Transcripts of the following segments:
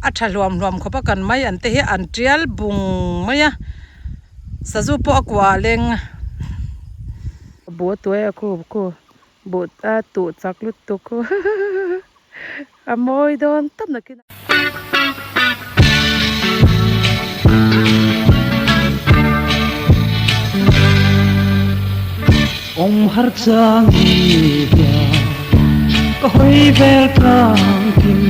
A tha hluam hluam khawp a kan mai an te hi an tial bung mai a sazu pawh a kuah a leng a. Buh a tuai a khu khu buh a tuh chak lutuk khu a mawi dawn tawp nakin. Awm har chang i hian ka hawi vel tlang kim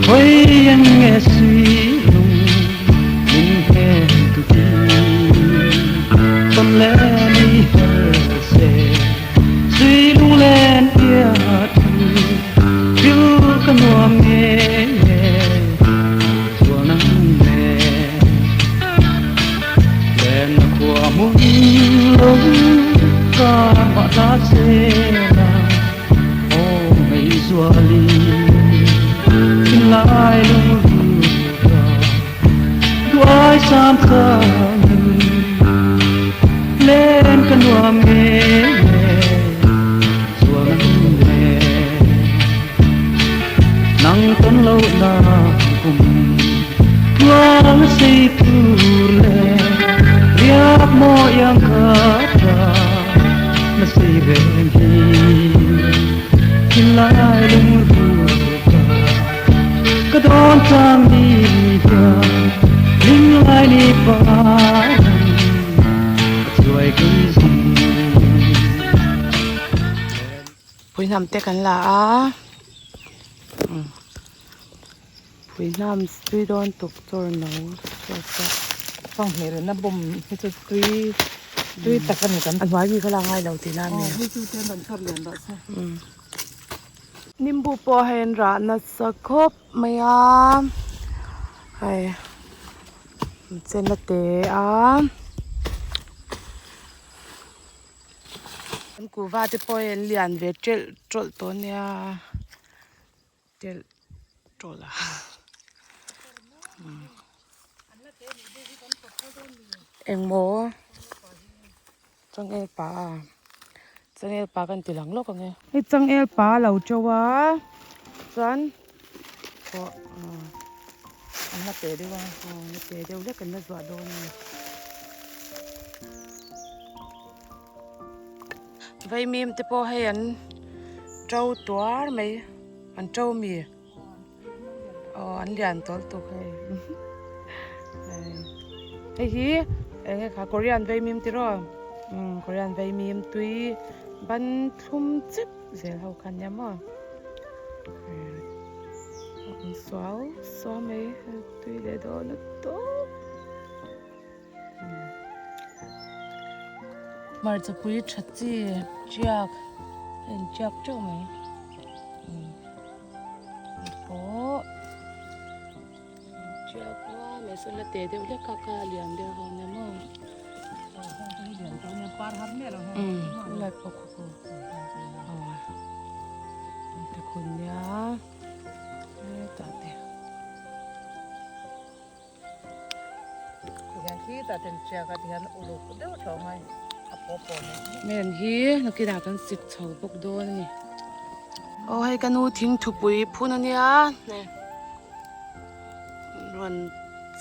hawi an nge sui lung min hnen tu ti tawn len i her se sui lung len ia thu thil ka nuam nge nge chuan ang nge Len khua hmun lung kar mah ta se la aw ngei zuali thinlai lung ruka duai sam changin len ka nuam nge nge zual nang nge nang ton lo na kum Tluang sei tur le riak maw iang kha tha na sei reng hi thinlai lungruka ka dawn chang ni hian hlinglai ni parang a chuai kei zung. Pui hnam te kan la a. Pui hnam tui dawn tuk chawr no chawr pawh. Fanghmir in a bawm hi chu tui tui tak a ni kan. A hnuai mi kha la ngai lo tih na a ni. Aw hei chu te an rawn chhuat lian dah se. Nimbu pawh hei an rah nasa khawp mai a hei an chen a te a. An kuhva te pawh hei an lian ve telh tawlh tawh a nia. Telh tawlh a engmaw changel pa a changel pa kan ti lang lawk ang e hei changel pa a lo to a chuan pawh an la pe deuh a aw an la pe deuh hlek an la zuah dawn a ni vaimim te pawh hei an to tuar mai an to mi aw an lian tawl tuk hei hei hi eng nge kha korean vaimim ti raw umm korean vaimim tui ban thlum chep zel ho kha ania maw an suau suau mai tui leh dawn a tawp. Hmarcha pui tha chi tiak a in tiak teuh mai pawh tiak a mai sawn la te deuh hlek a kha a lian deuh ho nia maw lai pawh khaw pawh aw te khun nia hetah te. Men hi nakinah kan sik chho bawk dawn a ni. Aw hei ka nu thing thupui phun a nia rawn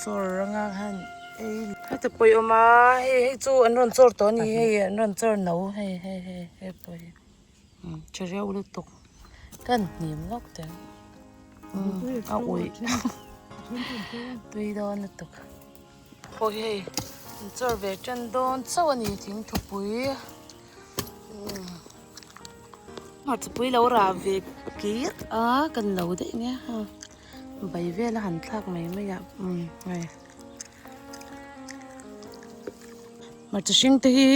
chawr anga khan ei heta pawh i awm a hei hei chu an rawn chawr tawh a ni hei an rawn chawr no hei hei hei hei pawh hi tha reuh lutuk ka han hnim lawk teh ang. A uih tui dawn lutuk pawh hi hei an chawr ve tan dawn chauh a ni thingthupui hmarchapui lo rah ve kir a kan lo daih nia bai vel a han thlak mai mai a umm hei hmarcha hring te hi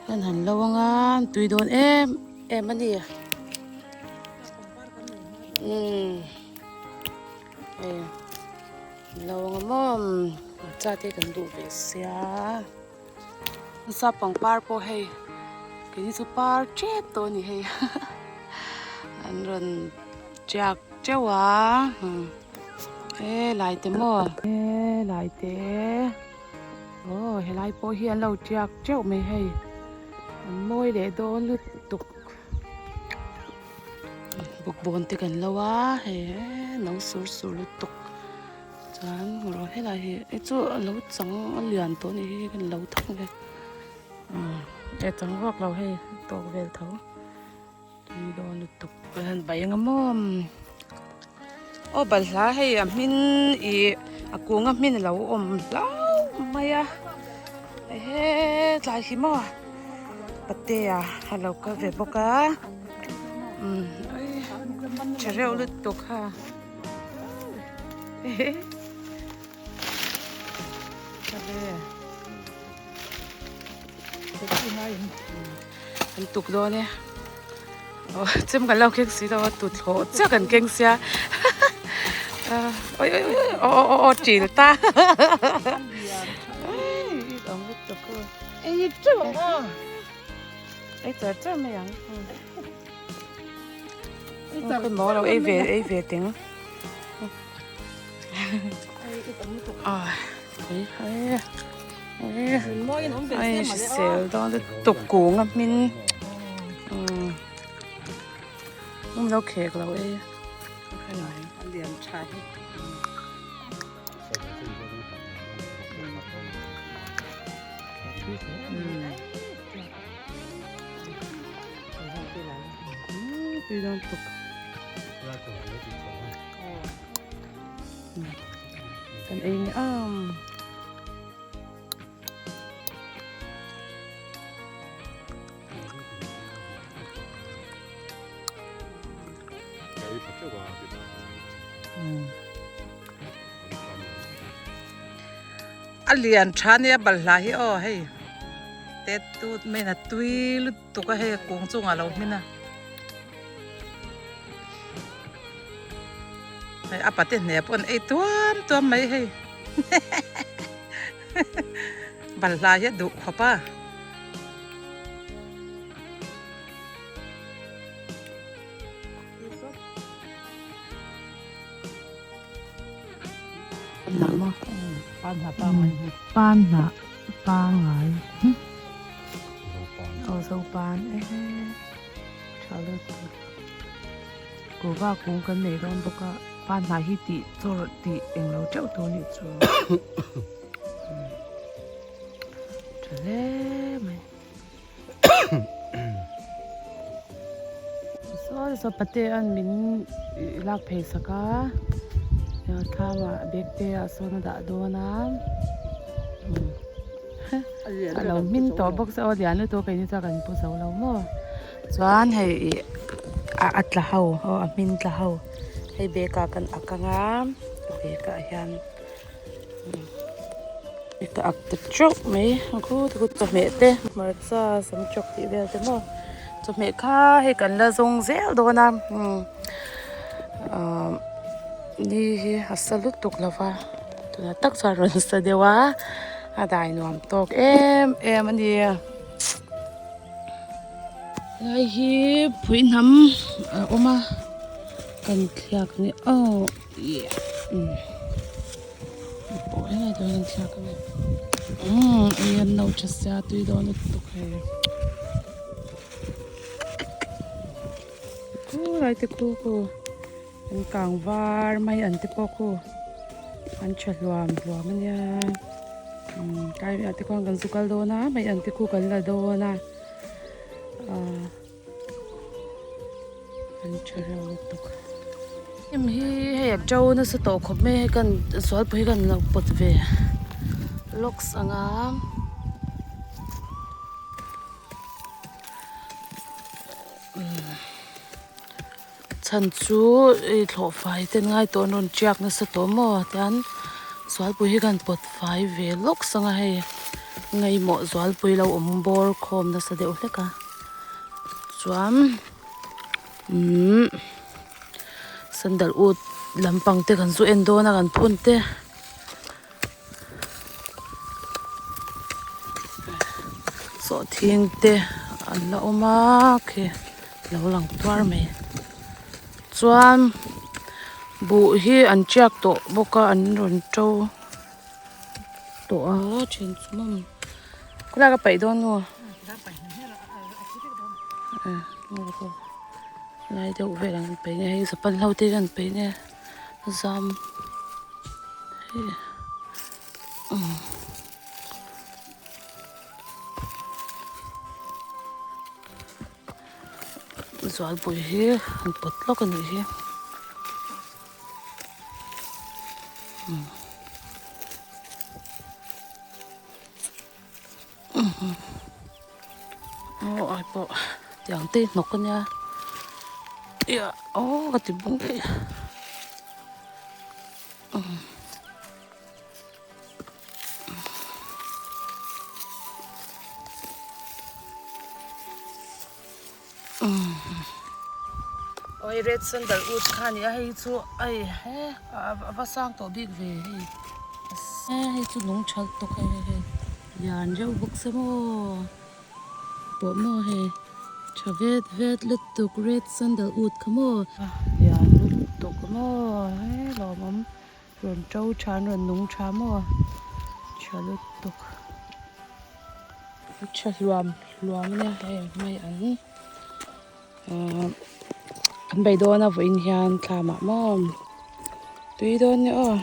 kan han lo anga tui dawn em em a ni. Umm hei lo ang maw hmarcha te kan duh ve sia nasa pangpar pawh hei keini chu par tep tawh a ni hei an rawn tiak teuh a e lai te maw e lai te aw helai pawh hi an lo tiak teuh mai hei an mawi leh dawn lutuk. Bawkbawn te kan lo a hei no sur sur lutuk chuan rawh helai hi hei chu a lo chang a lian tawh a nih hi kan lo thang ve umm e chang vak lo hei tawk vel tho tui dawn lutuk kan han bai ang a maw aw balhla hei a hmin ih a kung a hmin a lo awm hlau mai a ehe tlai hi maw patea a lo kal ve bawk a. Umm tha reuh lutuk ha an tuk dawn e aw chem kan lo keng si lo a tuthlawh chiah kan keng sia awi awi awi aw aw aw til ta Ei char char mai ang. Khawi maw lo ei ve ei ve teng. Ai hrisel dawn lutuk kung a hmin. Um lo khek lo ei. A lian tha hi. Kan ei ni am. A lian tha nia balhla hi aw hei tet tut mai in a tui lutuk a hei a kung chungah a lo hmin a hei a pate hneh pawh an ei tuam tuam mai hei balhla hi a duh khawp a. Pan hnah pangai aw zopan e tha lutuk kuhva kung kan nei dawn bawk a pan hnah hi tih chawr tih englo teuh tur anih chu tha hle mai. Sawi saw pate an min lak phei sak a thlam ah bag te ah sawn a dah dawn a a lo hmin tawh bawk se aw lian lutuk a keini chuan kan pu zo lo maw chuan hei ih a tla ho aw a hmin tla ho hei bag ah kan ak ang a bag ah hian. Ka ak ta teuh mai a khu te khu chawhmeh te hmarcha sam chawk tih vel te maw chawhmeh kha hei kan la zawng zel dawn a umm ahh ni hi a sa lutuk lo va tunah tak chuan rawn sa deuh a a dai nuam tawk em em a ni helai hi phui hnam a awm a kan thliak ni aw. Ei an lo tha sia tui dawn lutuk hei khulai te khu khu an kang var mai an te pawh khu an tha hluam hluam a nia tlai ah te khuan kan zu kal dawn a mai an te khu kan la dawn a ahh. An tha reuh lutuk. Hnim hi hei a to nasa tawh khawp mai a hei kan zualpui hi kan lo pawt ve lawks ang a. Chhan chu hei thlawh fai te an ngai tawh an rawn tiak nasa tawh maw tian zualpui hi kan pawt fai ve lawks ang a hei ngaihmawh zualpui lo awm bawr khawm nasa deuh hlek a. Chuan umm sandalwood lampang te kan zu en dawn a kan phun te sawhthing te an la awm a khi lo lang tuar mai chuan buh hi an tiak tawh bawk a an rawn to tawh a then chu maw khawlai ka paih dawn nu. Lai deuh vel ang an peih nia hei japan hlo te hian an peih nia zam hei umm. Zualpui hi an pawt lawk a nih hi umm. Aw ai pawh tiang te hnawk a nia ia aw ka ti bung daih umm. Aw hei red sandalwood kha a ni a hei chu hei he a va sang tawh bik ve hei hei chu nung tha tawk hei hei hei lian reuh bawk se maw pawh maw hei tha vet vet lutuk red sandalwood kha maw lian lutuk maw he lawmawm rawn to tha an rawn nung tha maw tha lutuk. Tha hluam hluam a nia hei mai an ahh an bei dawn a vawiin hian thlamah maw tui dawn nia aw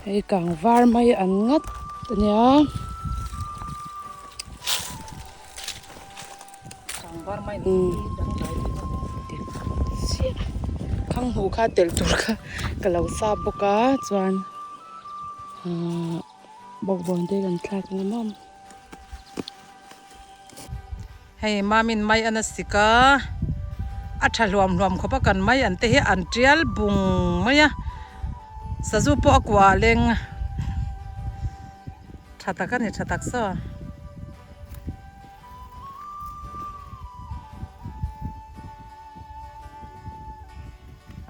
hei kang var mai an ngat a nia khang hmuh kha telh tur kha ka lo sa bawk a chuan ahh. Bawkbawn te kan thlak ang em em. Hei mamin mai an a sik a, a tha hluam hluam khawp a kan mai an te hi an tial bung mai a, sazu pawh a kuah ah leng tha tak a ni tha tak saw.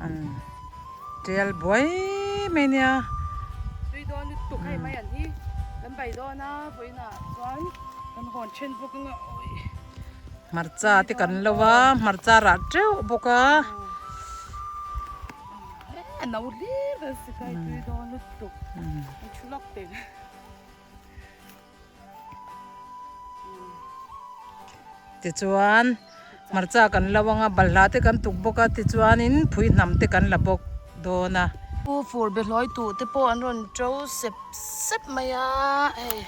An tial buai mai nia. Tui dawn lutuk hei mai an hi kan bai dawn a vawiinah chuan kan hawn then bawk anga awi. Hmarcha te kan lo a hmarcha rah teuh bawk a. A no hlir kan sikai tui dawn lutuk an thu lawk teh. Tichuan hmarcha kan lo anga balhla te kan tuk bawk a tichuanin phui hnam te kan la bawk dawn a. Pu fur behlawi tuh te pawh an rawn to sep sep mai a hei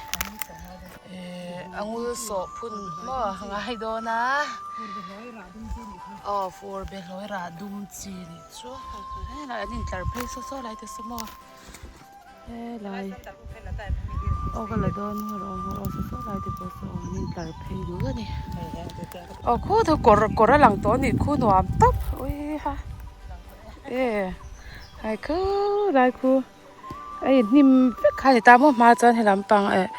eh a ngul sawh phun maw a ngai dawn a aw fur behlawi rah dum chi nih chu helai an intlar phei saw saw lai te saw maw. Helai aw ka la dawn rawh aw saw saw lai te pawh saw an in tlar phei dul a ni aw khu thu kawr kawr a lang tawh a nih khu nuam tawp ui ha e hai khu lai khu a in hnim vek kha a ni ta maw hma chuan he lampang eh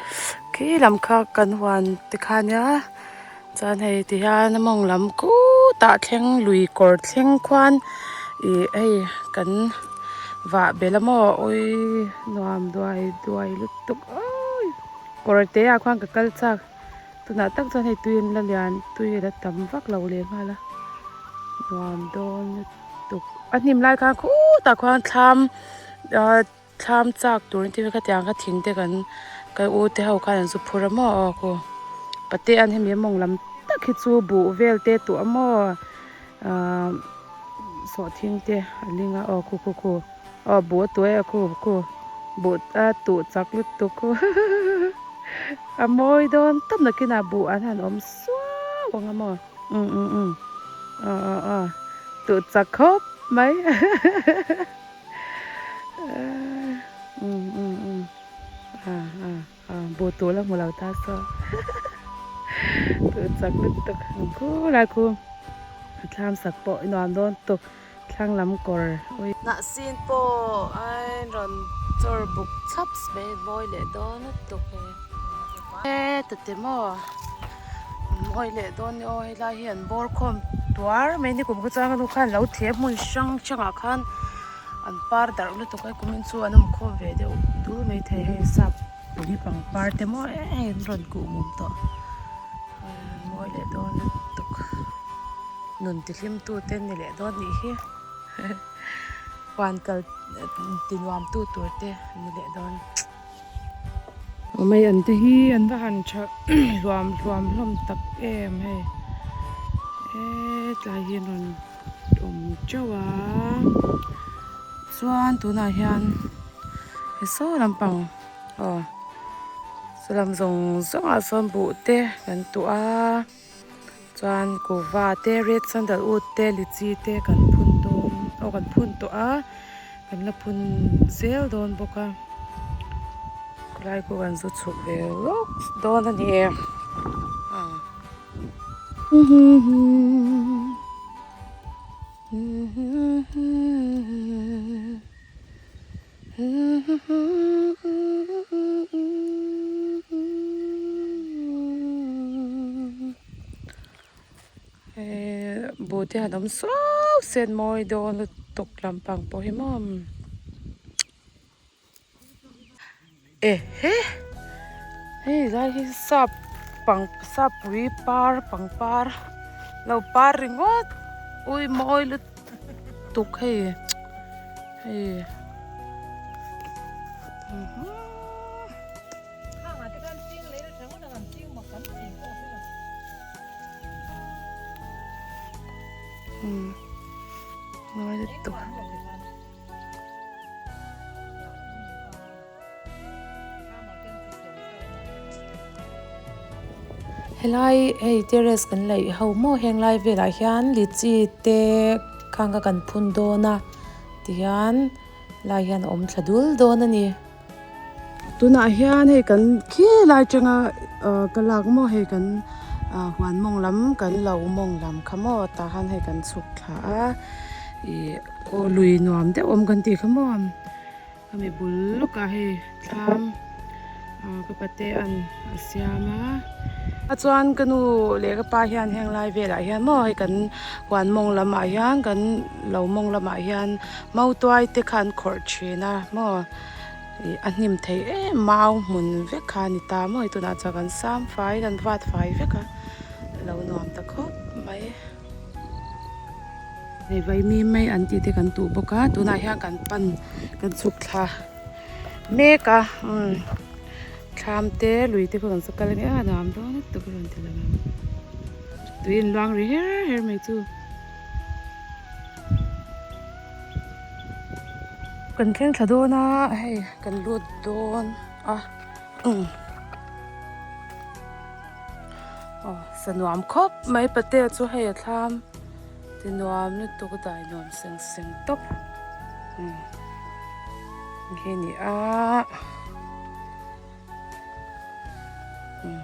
khi lam kha kan huan te kha nia chuan hei ti hian a mawng lam kutah thleng lui kawr thleng khuan ih hei kan vah belh a maw awii nuam duai duai lutuk awii kawr te ah khuan ka kal chak tunah tak chuan hei tui an la lian tui a la tam vak lo leh nghal a nuam dawn lutuk a hnim lai khan khutah khuan thlam ah Thlam chak tur an ti ve khatiang kha thing te kan ka u te ho khan an zu phur a maw aw khu pate an hemi a mawng lam tak hi chu buh vel te tuah a maw ahh sawhthing te a ling a aw khu khu khu aw buh a tuai a khu khu buh a tuh chak lutuk khu a mawi dawn tawp nakinah buh an han awm suau ang a maw um um um aw aw aw tuh chak khawp mai. Buh tur la hmu lo ta saw tuh chak lutuk ang khu lai khu a thlam sak pawh i nuam dawn tuk thlang lam kawr ui. Hnah sin pawh a rawn chawr buk chhap mai mawi leh dawn lutuk he tate maw mawi leh dawn ni aw helai hi an bawr khawm tuar mai ni kum kha chuan ka nu khan lo theh hmun hrang hrangah khan an par darh lutuk a kumin chu an awm khawm ve deuh dul mai thei hei sap pui pangpar te maw em em an rawn kuh mum tawh mawi leh dawn lutuk nun ti hlim tu te an ni leh dawn nih hi huan kal ti nuam tu tur te an ni leh dawn. Mai an te hi an va han tha hluam hluam hlawm tak em hei he tlai hi an rawn. awm teuh a chuan tunah hian he saw lampang aw saw lam zawng zawng ah sawn buh te kan tuah a chuan kuhva te red sandalwood te lychee te kan phun dawn aw kan phun tawh a kan la phun zel dawn bawk a khawlai khu kan zu chhuk ve lawk dawn a ni. Buh te han awm suau sen mawi dawn lutuk lampang pawh hi maw ehe hei lai hi sap pang sap pui par pangpar lo par ringawt ui mawi lutuk hei. Hei Helai hei terrace kan laih ho maw heng lai velah hian lychee te khang kha kan phun dawn a tihian lai hian a awm thla dul dawn a ni. Tunah hian hei kan khi lai atanga ah ka lak maw hei kan ah huan mawng lam kan lo mawng lam kha maw tah khan hei kan chhuk thla a ih aw lui nuam deuh awm kan tih kha maw. Hemi bul lawkah hei thlam ah ka pate an a siam a a chuan ka nu leh ka pa hian heng lai velah hian maw hei kan huan mawng lamah hian kan lo mawng lamah hian mautuai te kha an khawrh thin a maw ih a hnim thei em mau hmun vek kha a ni ta maw hei tunah chuan kan sam fai kan vat fai vek a a lo nuam ta khawp mai. Hei vaimim mai an tih te kan tuh bawk a tunah hian kan pan kan chhuk thla mek a umm thlam te lui te pawh kan saw kal ania a nuam dawn lutuk a rawn ti lang ang tui in luang ri her her mai chu. Kan thleng thla dawn a hei kan lut dawn a umm. Aw sa nuam khawp mai patea chu hei a thlam ti nuam lutuk dai nuam seng seng tawp umm khi a ni a umm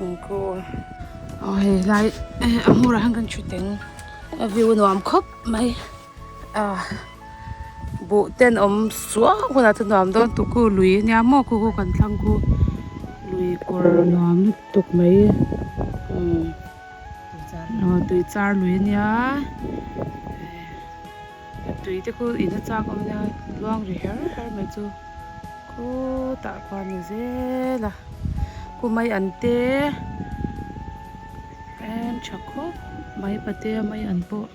umm khu aw hei lai a hmurah hian kan thu teng a view nuam khawp mai. Ah buh ten awm suau hunah chuan nuam dawn tuk khu lui ania maw khu khu kan thlang khu lui kawr nuam lutuk mai umm aw tui char lui ania a tui te khu in a chak awm ania luang ri her her mai chu khutah khuan ni zel a khu mai an te en tha khawp mai patea mai an pawh.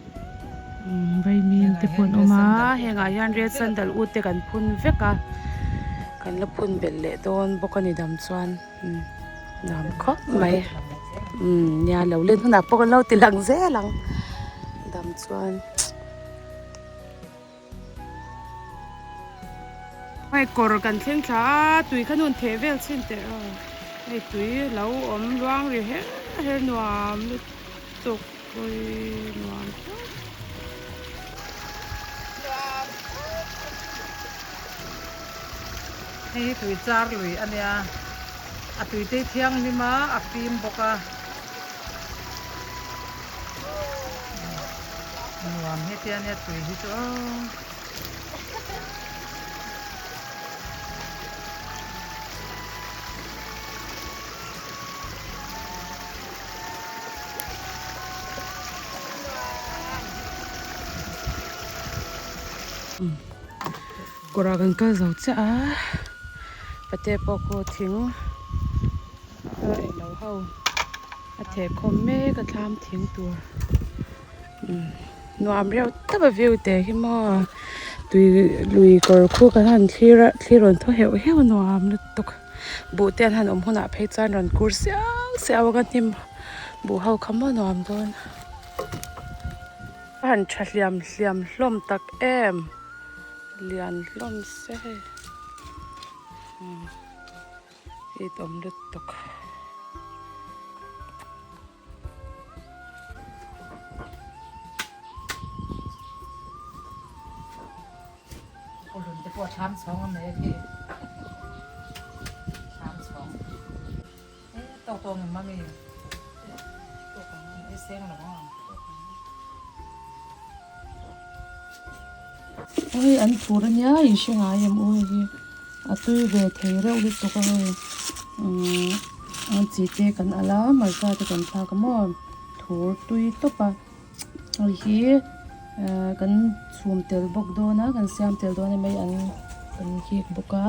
Vaimim te pawh an awm a hengah hian red sandal wood te kan phun vek a kan la phun belh leh dawn bawk a ni dam chuan nuam khawp mai umm nia lo len hunah pawh kan lo ti lang zel ang dam chuan. Hei kawr kan thleng thla a tui kha nun theh vel chhin teh aw hei tui lo awm luang ri her her nuam lutuk pui nuam khawp. Hei hi tui char lui a nia a tui te hi thianghlim a a fim bawk a. Nuam hi tia nia tui hi chu aw. Kawrah kan kal zo chiah a pate pawh khu thing a englo ho. A theh khawm mek a thlam thing tur nuam reuh tak a view te hi maw tui lui kawr khu kan han thlir a thlir rawn thaw heuh heuh a nuam lutuk buh te an han awm hunah phei chuan rawn kur siau siau a ka hnim buh ho kha maw nuam dawn. A han tha hliam hliam hlawm tak em lian hlawm se hei umm it awm lutuk. Awlun te pawh a thlam chhawng a mai a khi thlam chhawng e tawk tawk ang mami tawk ang ei seng lo ang Oi an phur ania in hre ngai em aw hei hi a tui ve thei reuh lutuk a hei umm an chi te kan al a hmarcha te kan thlak a maw thur tui tawp a. Hei hi ehh kan chhum tel bawk dawn a kan siam tel dawn a mai an kan hik bawk a.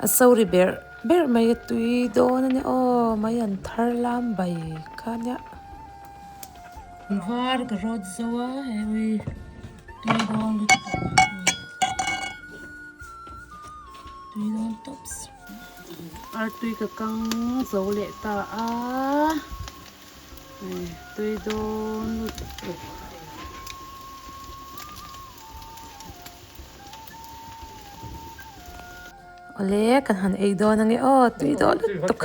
A sori berh berh mai a tui dawn a nia aw mai an thar lam bai kha nia. Var ka rawt zo a hei ui tui dawn lutuk tui dawn tawp si. Artui ka kang zo leh ta a. Tui dawn lutuk. Awle kan han ei dawn ange aw tui dawn lutuk.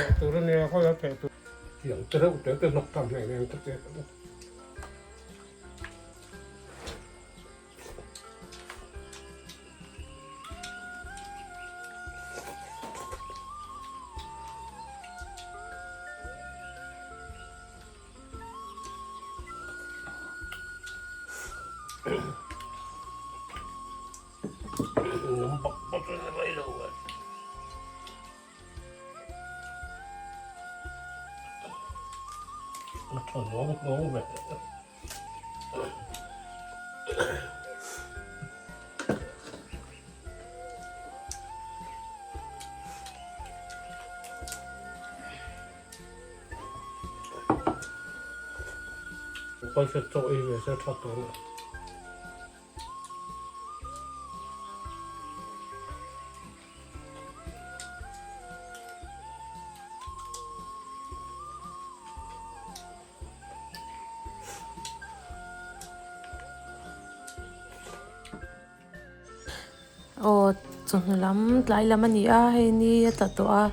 Aw chawhnu lam tlai lam a ni a hei ni a tla tawh a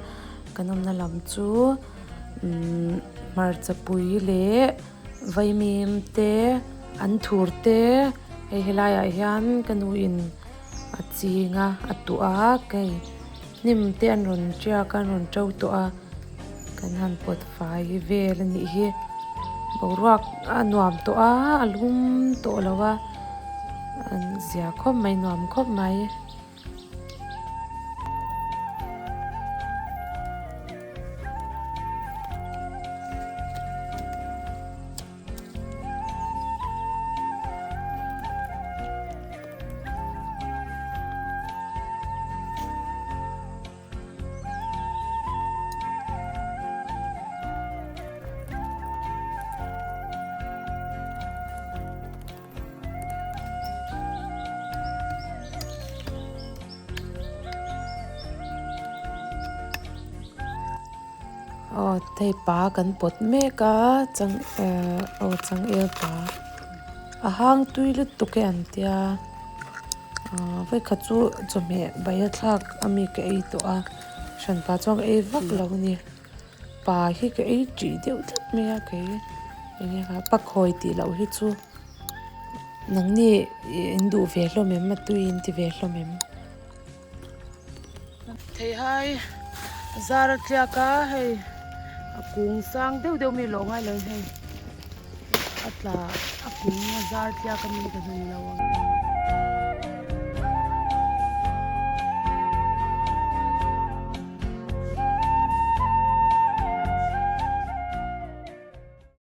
kan awmna lam chu umm hmarcha pui leh vaimim te an thur te hei helaiah hian ka nu in a ching a a tuah a hei hnim te an rawn tiak a an rawn to tawh a kan han pawt fai vel a nih hi boruak a nuam tawh a a lum tawh lo a an zia khawp mai nuam khawp mai. Aw hei pa kan pawt mek a chang ehh aw changel pa a hang tui lutuk e an tia ahh vawikhat chu chawhmeh bai a thlak ami ka ei tawh a hran pa chuan ka ei vak lo a ni pa hi ka ei tih deuh tlat mai a kei eng nge kha pakhawi tih loh hi chu nangni in duh ve hlawm em a tui in ti ve hlawm em. Theihai zar a tliak a hei a kung sang deuh deuh mi lawh ngai lo in hei a tla a kung a zar tliak a mi ka hman lo ang.